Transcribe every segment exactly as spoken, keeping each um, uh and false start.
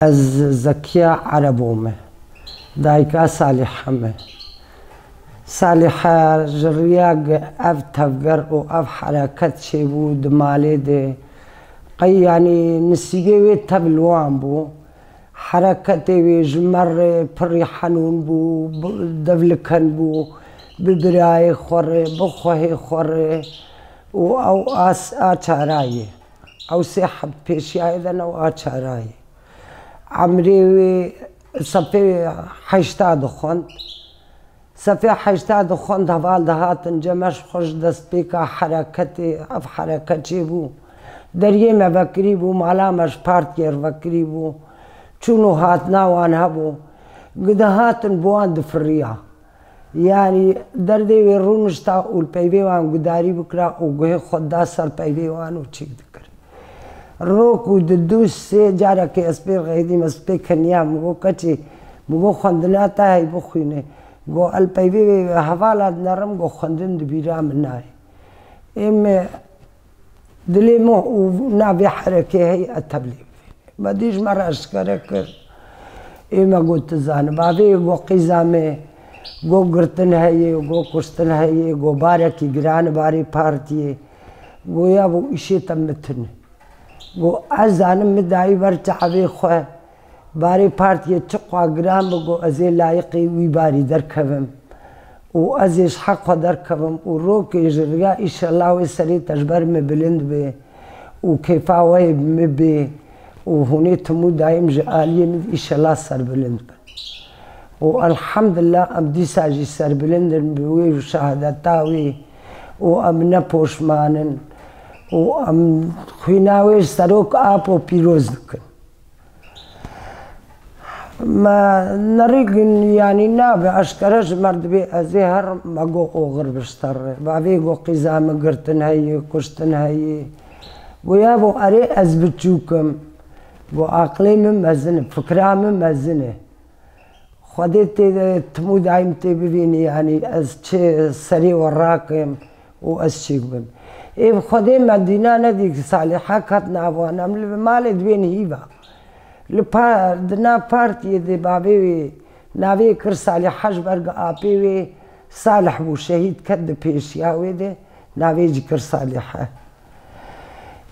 Ez Zekiya Erebo me. Dayika Salîhe me. Salîhe ji riya ge-, ev tevger û ev hereket çêbû di malê de. Qey, yanî, nisîbê wê tev li wan bû. Hereketê wê ji me re pirî henûn bû, bi-, devliken bû, bi birayê xwe re, bi xwehê xwe re û ew a s-, a çara ye. Ew sê heb pêşiyayê de ne û a çara ye. Emrê wê sefê heşta dixwend. Sefê heşta dixwend heval dihatin cem, ez xwe ji destpêka hereketê, ev hereket çêbû. Deriyê me vekirî bû, mala me ji partiyê re vekirî bû. Çûn û hatina wan hebû. Gi dihatin bi wan difiriya. Yanî derdê wê rûnişta û li peyvê wan gudarî bikira û guhê xwe da ser peyvê wan û çêk dikir. Rok û di du sê carekê ez pê rexîdîm, ez pê keniyam, min got, "Keçê," min got, "xwendina te hey bixwîne." Got, "El peyvê wê hevala dinerim," got, "xwendin di bîra min nayê." Ê me dilê min û navê herekê hey e tevlê bivê. Me dî ji me re eşkere kir. Ê me got, "Tu zanî, bavê got qîza me, got girtin heye, got kuştin heye, got barekî giran barê partiyê." Got, "Ya bo îşê te mitin." Got, "Ez zanim min dayî ber çavê xwe. Barê partiyê çiqwa giran bi, got, ez ê layiqî wî barî derkevim. Û ez ê ji heq xwe derkevim û rokê ji riya îşellah wê serê te ji ber min bilind bê û kêfa we yê bi min bê û hûnê tim û dayim ji aliyê min îşellah serbilind bin." Û elhamdulillah em dîsa jî serbilind in bi wê û şehadeta wê û em ne poşman in û em xwîna wê ji Serok Apo pîroz dikin. Me nerîgin, yanî nabe eşkere ji me re dibê ez ê her me go oxir bişterre. Bavê go qîza min girtin heye, kuştin heye. Goya bo erê ez biçûk im. Go aqilê min mezin e, fikra min mezin e. Xwedê tê de tim û dayim tê bivînî, yanî ez çi serê we rakim û ez çêk bim. Ê bi Xwedê me dîna nedî ki Salîhe ket nav wan, em li malê dibên hîva. Li pa-, di nav partiyê de bavê wê navê kir Salîhe ji ber gi apê wê Salih bû, şehîd ket di pêşiya wê de navê jî kir Salîhe.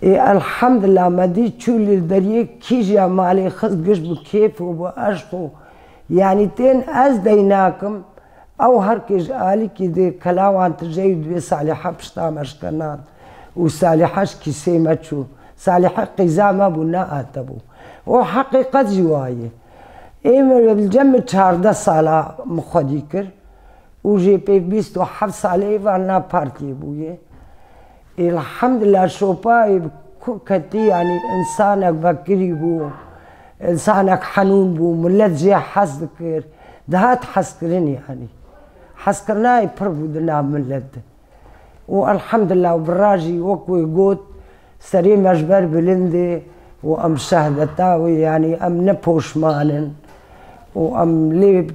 Ê, elhamdulillah, me dî çû li deriyê kîjiya malê xist giş bi kêf û bi eşq û, yanî tên ez dey nakim, ew her kê ji alîkî dê kela wan tijeyî dibê Salîhe pişta me şikenan û Salîhe ji kîsê me çû. Salîhe qîza me bû, ne ate bû. O heqîqet jî wa ye. Ê min li cem min çardeh sala min xwedî kir. Û jê pê bîst û heft salê va nav partiyê bûye. Elhamdulillah, şopayê bi ku ketî, yanî, însanek vekirî bû, însanek henûn bû, milet jê hez dikir, dihat hezkirin, yanî. Hezkirinayê pir bû di nav milet de. Û elhamdulillah, û bira jî wek wê got, serê me ji ber bilind e û em şehdeta wê, yanî em ne poşman in û em lê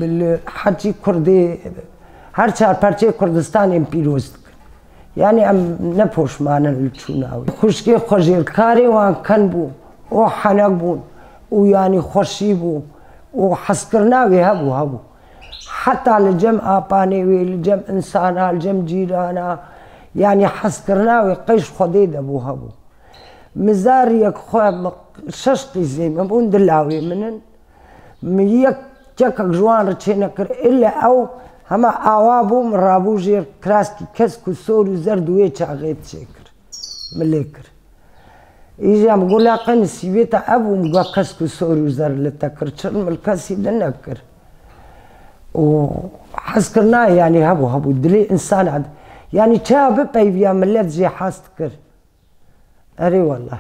li herçî Kurdê, her çar perçeyê Kurdistanê em pîroz dikin. Yanî em ne poşman in li çûna wê. Xwişkê xwe jê karê wan ken bû, o henek bûn û yanî xweşî bû û hezkirina wê hebû, hebû. Heta li cem apanê wê, li cem însana, li cem cîrana, yanî hezkirina wê qey ji Xwedê de bû hebû. Min zariyek xwe, min şeş qîzê min bûn, dila wê min in. Min yek çekek ji wan re çê nekir. Îlle ew hema awa bû, min rabû jêr kiraskî kesk û sor û zerd û wê çaxê çêkir. Min lê kir. Îja min got, "La qey nisîbê te ev bû?" Min got, "Kesk û sor û zer li te kir, çi min li kesî din nekir." Û hezkirina, yanî hebû, hebû. Dilê însan, yanî çawa bipeyviya milet jê hez dikir. Erê wallah.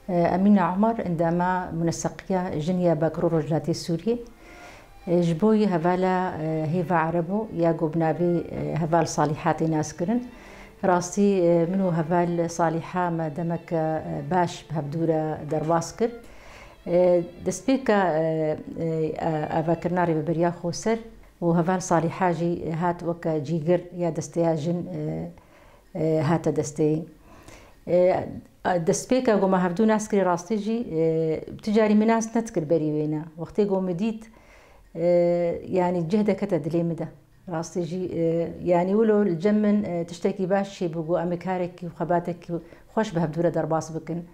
Emîna Umar, endama muneseqiya Jin ya Bakur û Rojhilatê Sûriyê. Ji bo yî hevala, e, Hêva Erebo ya ku bi navê, e, heval Salîha tê naskirin. Rastî, e, min û heval Salîha me demeke, e, baş bi hevdû re derbas kir. E, destpêka, e, e, avakirina Rêveberiya Xweser û heval Salîha jî hat weke cîgir ya desteya jin, e, e, hate desteyê. E, destpêka ku me hevdû nas kirî rastî jî, e, tu carî min nas nedikir berî wêne. Wextê ku min dît, e, yanî cih dekete dilê min de. Rastî jî, e, yanî wilo li cem min, e, tiştekî baş çêbû ku em ê karekî û xebatekî xweş bi hevdû re derbas bikin.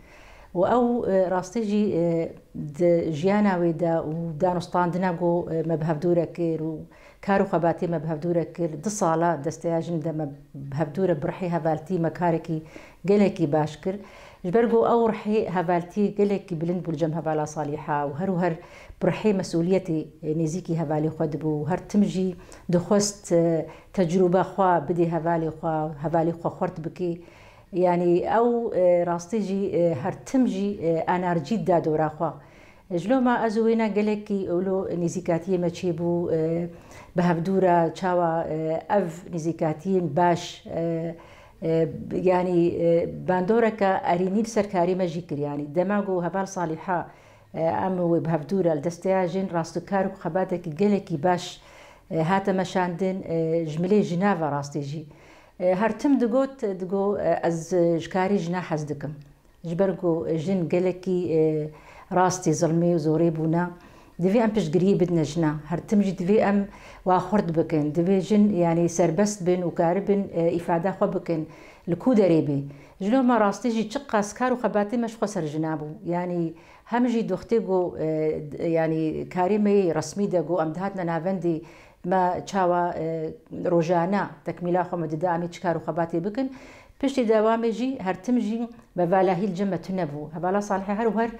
Û ew, e, rastî jî, e, di jiyana wê de û danûstandina ku, e, me bi hevdû re kir û kar û xebatê me bi hevdû re kir, du sala desteya jin de me bi hevdû re bi rihê hevaltî me karekî gelekî baş kir. Ji ber ku ew rihê hevaltiyê gelekî bilind bû li cem hevala Salîha û her û her bi rihê mesûliyetê, e, nêzîkî hevalê xwe dibû û her tim jî dixwest, e, tecrûba xwe bidê hevalê xwe, hevalê xwe xurt bikê. Yanî ew, e, rastî jî, e, her tim jî, e, enerjî dida dora xwe. Ji loma ez û wêna gelekî wilo nêzîkatiyê me çêbû, e, bi hevdû re çawa, e, ev nêzîkatiyên baş, e, e, yanî, e, bandoreke erênî li ser karê me jî kir. Yanî dema ku heval Salîha, e, em wê bi hevdû re li desteya jin rastikar û xebatekî gelekî baş, e, hate meşandin, e, ji milê jina ve rastî jî. E, her tim digot, digo, e, ez ji karê jina hez dikim. Ji ber ku jin gelekî, e, rastî zilmê û zorê bûne, divê em piştgiriyê bidine jina. Her tim jî divê em wa xurt bikin. Divê jin, yanî serbest bin û karibin, e, îfada xwe bikin. Li ku derê bê. Ji loma rastî jî çiqas kar û xebatê me ji xwe ser jina bû. Yanî hem jî doxtê ku, e, d-, yanî karê me yê resmî de ku em dihatine navendê me çawa, e, rojane tekmîla xwe me dida, em ê çi kar û xebatê bikin. Piştî dewamê jî her tim jî me valahî li cem me tune bû. Hevala Salihê her û her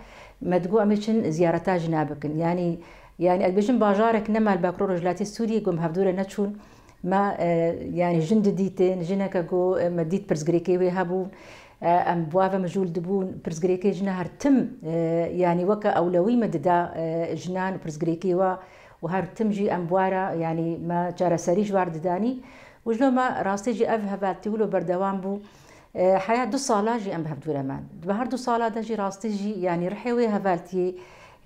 me digot em ê çin ziyareta jina bikin. Yanî, yanî ez bêjim bajarek nema li Bakur Rojhilatê Sûriyê ku em hevdû re neçûn. Me, e, yanî jin didîtin, jineke ku, e, me dît pirsgirêkê wê hebûn. E, em bi wa ve mijûl dibûn, pirsgirêkê jina her tim, e, yanî weke ewlewî me dida, e, jinan û pirsgirêkê wa û her tim jî em bi wa re, yanî me çareserî ji war didanî. Û ji loma rastî jî ev hevaltî wilo berdewam bû. E, heya du sala jî em bi hevdû re man. Di her du sala de jî rastî jî, yanî rihê wê hevaltiyê,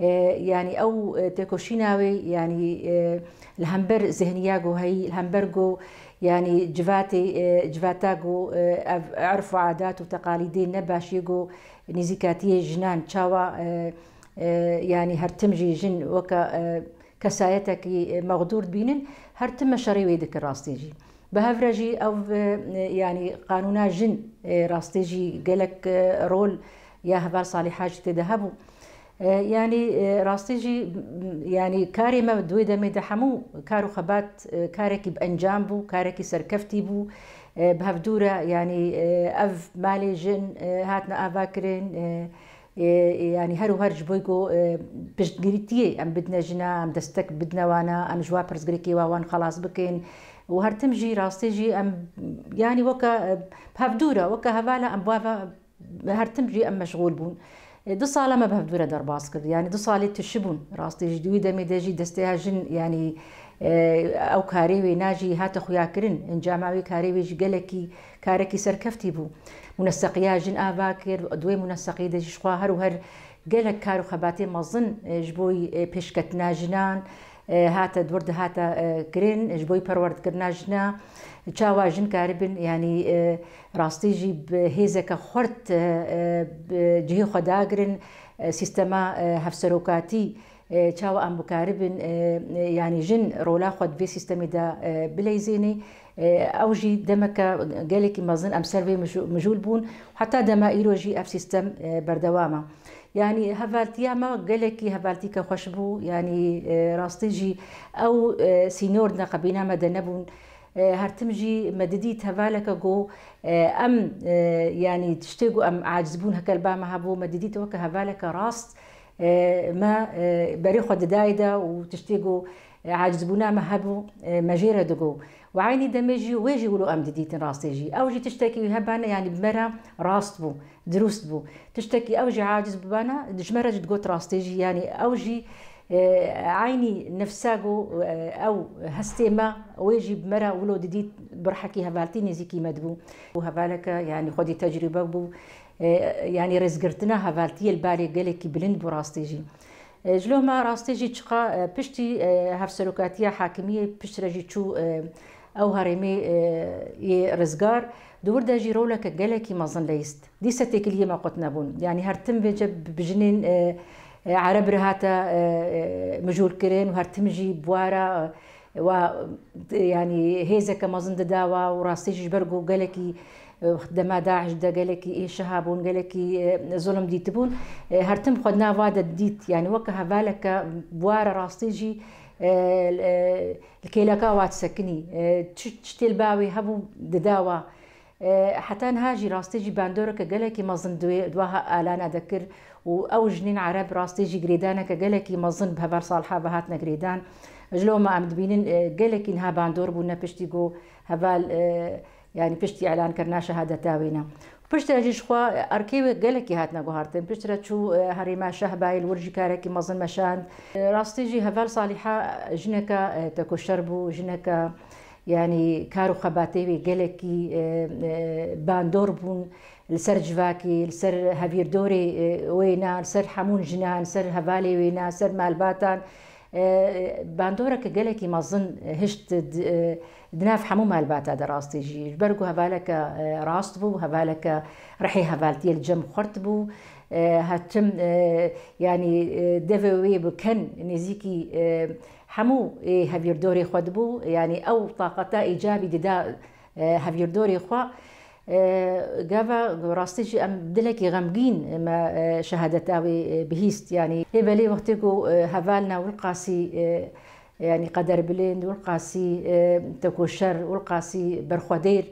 e, yanî ew, e, têkoşîna wê, yanî, e, li hember zihniya ku heyî, li hember ku, yanî civatê, e, civata ku, e, ev erf û adat û teqalîdê ne baş yê ku nêzîkatiyê jinan çawa, e, e, yanî her tim jî jin weke, e, kesayetekî, e, mexdûr dibînin, her tim me şerê wê dikir rastî jî. Bi hev re jî ev, e, yanî qanûna jin, e, rastî jî gelek, e, rol ya heval Salîha jî tê de hebû. E, yanî, e, rastî jî, m, yanî karê me di wê demê de hemû kar û xebat, e, karekî bi encam bû, karekî serkeftî bû. E, bi hevdû re, yanî, e, ev malê jin, e, hatine avakirin, e, e, yanî her û her ji bo ku, e, piştgirîtiyê em bidine jina, em destek bidine wana, em ji wa pirsgirêkê wa wan xelas bikin. Û her tim jî rastî jî em, yanî weke, e, bi hevdû re, weke hevala em bi wa ve her tim jî em meşxûl bûn. E, du sala me bi hevdû re derbas kir. Yanî du salê tişibûn. Rastî jî di wî demê de jî desteya jin, yanî, e, ew karê wê na jî hate xuyakirin. Encama wê karê wê jî gelekî karekî serkeftî bû. Muneseqiya jin ava kir. Di wê muneseqiyê de jî ji xwe her û her gelek kar û xebatê mezin, e, ji bo, e, pêşketina jinan, e, hate di wir de hate, e, kirin, ji bo perwerdkirina jina, çawa jin karibin, yanî, e, rastî jî bi hêzeke xurt, e, e, bi cihê xwe dagirin, e, sîstema, e, hevserokatî, e, çawa em bikaribin, e, e, yanî jin rola xwe di vê sîstemê de, e, bileyzênê. E, ew jî demeke gelekî mezin em ser vê mijû-, mijûl bûn. Heta dema îro jî ev sîstem, e, berdewam e. Yanî hevaltiya me gelekî hevaltîke xweş bû. Yanî, e, rastî jî ew, e, sînor di neqebîna me de nebûn. E, her tim jî me didît hevaleke ku, e, em, e, yanî tiştê ku em aciz bûn heke li ba me hebû, me didît weke hevaleke rast, e, me, e, berê xwe didayê de û tiştê ku, e, acizbûna me hebû, e, me jê re digot. Û eynî demê jî wê jî wilo em didîtin rastê jî. Ew jî tiştekî wî hebane, yanî bi me re rast bû, dirust bû. Tiştekî ew jî aciz bibana, ji me re jî digot rastê jî, yanî ew jî, Eynî nefsa ku ew hestê me, wê jî bi me re wilo didît, bi rihekî hevaltî nêzîkî me dibû. Û hevaleke, yanî xwedî tecrûbe bû. Yanî rêzgirtina hevaltiyê li balê gelekî bilind bû rastî jî. Ji lo me rastî jî çiqa piştî hevserokatiya hakimiyê piştre jî çû ew herêmê yê rizgar, di wir de jî roleke gelekî mezin leyîst. Dîsa têkiliyê me qut nebûn. Yanî her tim vêce bi jinên, e, e, Ereb re hate, e, e, mijûlkirin û her tim jî bi wa re, e, wa, e, yanî hêzeke mezin dida wa û rastî jî ji ber ku gelekî, e, dema DAIŞ de gelekî êşiha bûn, gelekî, e, zulm dîtibûn. E, her tim xwe di nav wa de dît. Yanî weke hevaleke bi wa re rastî jî, e, e, li kêleka wa disekinî. E, çi, çi têlba wê hebû dida wa. E, heta niha jî rastî jî bandoreke gelekî mezin di wê, di wa alana de kir û ew jinên Ereb rastî jî girêdaneke gelekî mezin bi heval Saliha ve hatine girêdan. Ji lo me em dibînin, e, gelekî niha bandor bûne piştî ku heval, e, yanî piştî îlankirina şehadeta wê ne. Piştre jî ji xwe erkê wê gelekî hatine guhartin. Piştre çû, e, herêma Şehbayê, li wir jî karekî mezin meşand. E, rastî jî heval Saliha jineke, e, tekoşer bû, jineke Yanî kar û xebatê wê gelekî, e, e, bandor bûn li ser civakê, li ser hevîrdorê, e, wê ne, li ser hemûn jinan, li ser hevalê wê ne, li ser malbatan. E, bandoreke gelekî mezin hişt di, e, di nav hemû malbata de rastî jî. Ji ber ku hevaleke, e, rast bû, hevaleke rihê hevaltiyê li cem xurt bû. E, hetim, e, yanî, e, devê wê bi ken nêzîkî, e, Hemû ê hevîrdorê xwe dibû, yanî ew taqeta îcabî dida, e, hevîrdorê xwe. E, gava rastî jî em dilekî xemgîn me, e, şehadeta wê, e, bihîst. Yanî lê belê wextê ku, e, hevalna Wilqasî, e, yanî Qederbilind, Wilqasî, e, tekoşer, Wilqasî berxwedêr,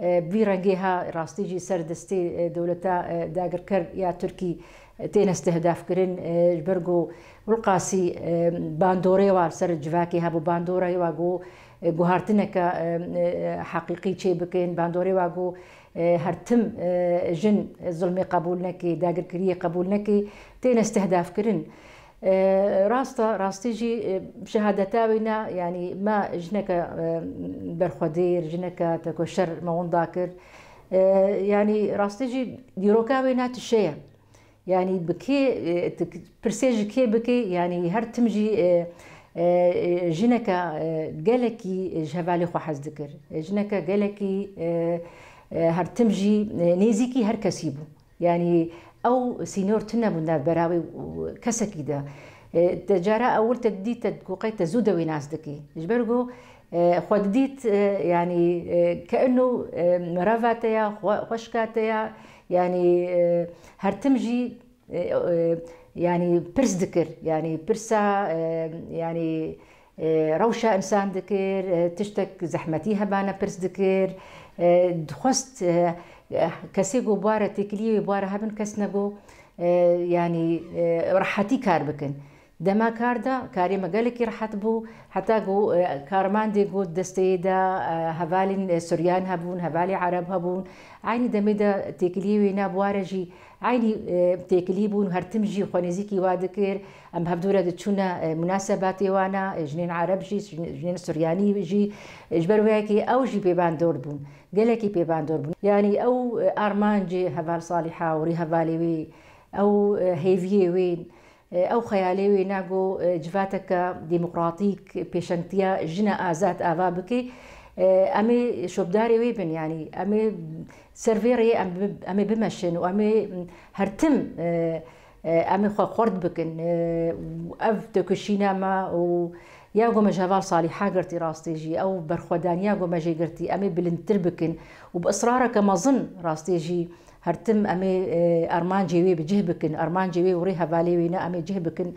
E, bi vî rengê ha rastî jî ser destê, e, dewleta, e, dagirker ya Tirkî, e, têne stihdafkirin, e, ji ber ku Wilqasî, e, bandorê wa li ser civakê hebû, bandorê wa ku, e, guhartineke, e, e, heqîqî çê bikin, bandorê wa ku, e, her tim, e, jin zulmê qebûl neke, dagirkiriyê qebûl neke, têne stihdafkirin. E, rast e, rastî jî, e, şehadeta wî ne, yanî me jineke, e, berxwedêr, jineke tekoşer me winda kir. E, yanî rastî jî dîroka wê ne tişe ye. Yanî bi kê, e, tu pirsê ji kê bikê, yanî her tim jî, e, e, e, jineke, e, gelekî ji hevalê xwe hez dikir. E, jineke gelekî, e, e, her tim jî, e, nêzîkî her kesî bû. Yanî ew sînor tune bû navbera wê û kesekî de. E, te cara ewil te didît, te ku qey te zû de wê nas dikî. Ji ber ku, e, xwe didît, e, yanî, e, ke ino, e, merava te ya, xwe-, xweşka te ya, yanî, e, her tim jî, e, e, yanî pirs dikir. Yanî pirsa, e, yanî, e, rewşa însan dikir, e, tiştek zehmetî hebane pirs dikir, e, dixwest, e, e, kesê ku bi wa re têkiliyê wê bi wa re hebin kes ne ku, e, yanî, e, rehetî kar bikin. Dema kar de karê me gelekî rehet bû, heta ku, e, karmandê ku desteyê de, e, hevalên, e, Suryan hebûn, hevalê Ereb hebûn, eynî demê de têkiliyê wê ne bi wa re jî Eynî, e, têkilî bûn, her tim jî xwe nêzîkî wa dikir. Em hevdû re diçûne, e, munasebatê wan e, e, jinên Ereb jî, jin-, jinên Suryanî jî, e, ji ber wê yekê ew jî pêbandor bûn. Gelekî pêbandor bûn. Yanî ew, e, armancê heval Salîha û rîhevalê wê, ew, e, hêviyê wê, e, ew xeyalê wê ne ku, e, civateke demokratîk, pêşengtiya jina azad ava bike. E, em ê şopdarê wê bin, yanî em ê Ser vê rêyê em bi-, em ê bimeşin û em ê, m, her tim, e, e, em ê xwe xurt bikin. E, û ev têkoşîna me û ya ku me ji heval Salîha girtî rastî jî, ew berxwedaniya ku me jê girtî, em ê bilindtir bikin û bi israreke mezin rastî jî her tim em ê, e, armancê wê bi cih bikin, armancê wê û rê hevalê wê ne em ê cih bikin.